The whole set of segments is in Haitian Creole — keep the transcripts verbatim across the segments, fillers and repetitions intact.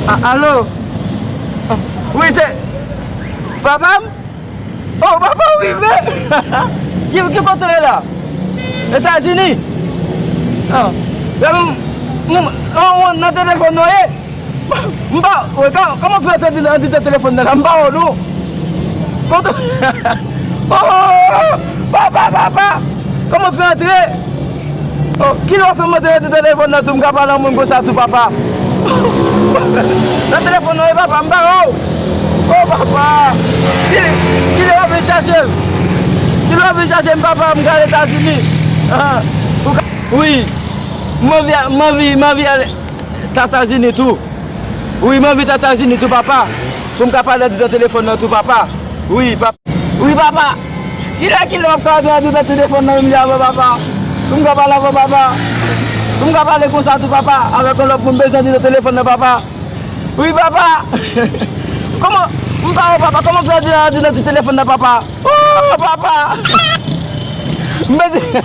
A- Alo? Wi, se papa m? Oh, papa, w rive? Ki, ki kote w ye la? Etazini? Ah, m, m, m, nan telefòn nan w ye? M pa, wi, kòman w fè antre andidan telefòn nan la? M pa wè w non. Kote, oh, papa, papa, kòman w fè antre? Oh, kilè w fè m antre andidan telefòn nan tou, m ka pale a moun konsa tou, papa? Nan telefòn nan w ye, papa, m pa wè w. Oh, papa, kilè, kilè w ap vin chache m? Kilè w ap vin chache m, papa, m ka al Etazini? Ah, ou ka, wi, m anvi, m anvi, m anvi al Tatazini tou. Wi, m anvi Tatazini tou, papa. Pou m ka pale andidan telefòn nan tou, papa. Wi, papa. Wi, papa. Kilè, kilè w ap ka antre andidan telefòn nan menm jan avè papa? Pou m ka pale avè papa. Pou m ka pale konsa tou, papa. Avèk yon lòt moun bezwen andidan telefòn nan, papa. Wi, papa. Kòman, m pa wè papa. Kòman w fè antre andidan telefòn nan, papa? Oh, papa. M bezwen,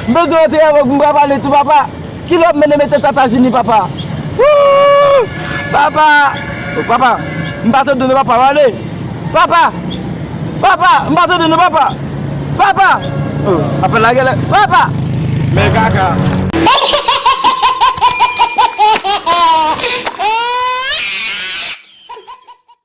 m bezwen antre avè w pou m ka pale tou, papa. Kilè w ap mennen m Etazini, papa? Wouy! Papa! Oh, papa, m pa tande non, papa, w ale. Papa! Papa, m pa tande non, papa. Papa! Oh, apèl la genlè. Papa! Men kaka.